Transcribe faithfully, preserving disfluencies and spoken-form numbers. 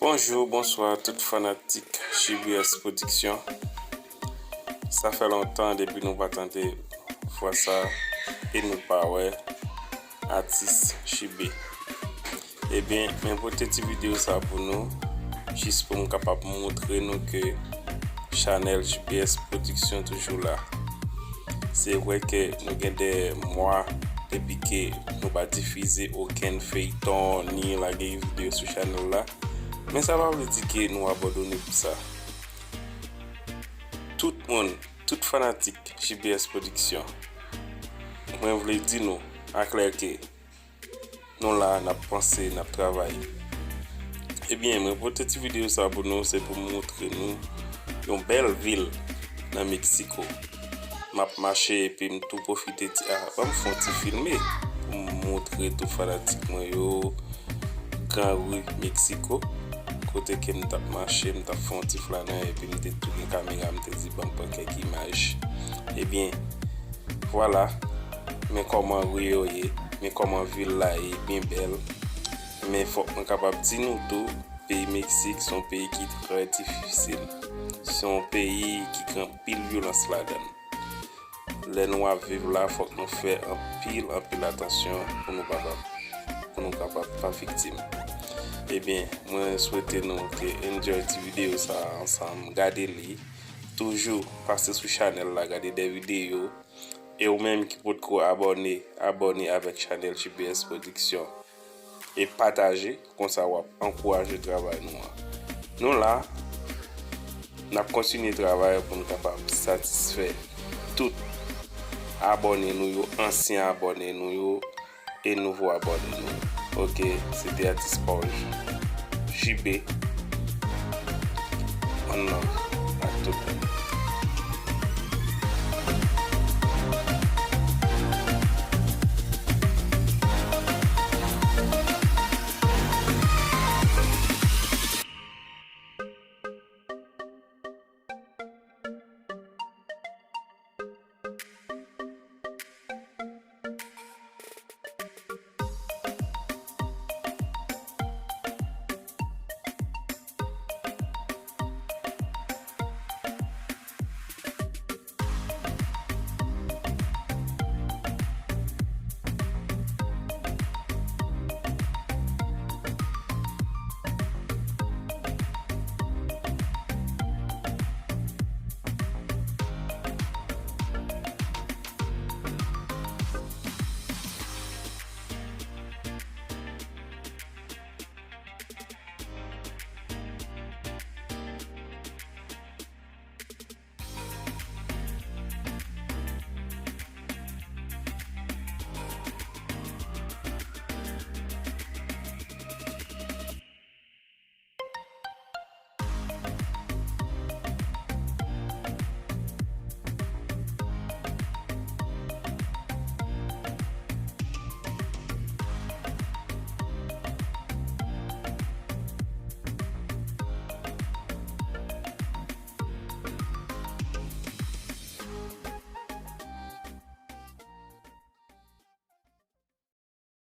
Bonjou, bonswa tout fanatik J B S Production. Sa fè lontan depi nou pa tande vwa sa e nou pa wè atis J B. Ebyen, mwen pote ti videyo sa pou nou, jis pou m kapab montre nou ke chanèl J B S Production toujou la. Se vre ke nou gen de mwa depi ke nou pa difize okenn feyton ni lage videyo sou chanèl la, men sa pa vle di ke nou abandone pou sa. Tout moun, tout fanatik J B S Production, mwen vle di nou aklè ke nou la, n ap panse, n ap travay. Ebyen, mwen pote ti videyo sa pou nou, se pou m montre nou yon bèl vil nan Meksiko. M ap mache epi m tou pwofite di, a, ban m fè yon ti filme pou m montre tout fanatik mwen yo gran ri Meksiko, kote ke m t ap mache, m t ap fè yon ti flannen epi m te tounen kamera, m te di, ban m pran kèk imaj. Ebyen, vwala, men kòman ri yo ye, men kòman vil la ye, byen bèl. Men fòk mwen kapab di nou tou, peyi Meksik se yon peyi ki trè difisil. Se yon peyi ki gen anpil vyolans ladan l. Lè nou ap viv la, fòk nou fè anpil, anpil atansyon pou nou kapab, pou nou kapab pa viktim. Ebyen, mwen swete nou ke enjoy ti videyo sa a ansanm, gade li. Toujou pase sou chanèl la, gade de videyo. E ou menm ki potko abòne, abòne avèk chanèl J B S Production. E pataje, konsa w ap ankouraje travay nou an. Nou la, n ap kontinye travay pou n kapab satisfè tout abòne nou yo, ansyen abòne nou yo, e nouvo abòne nou. Ok, se te atis pa w, J B. One love ak tout moun.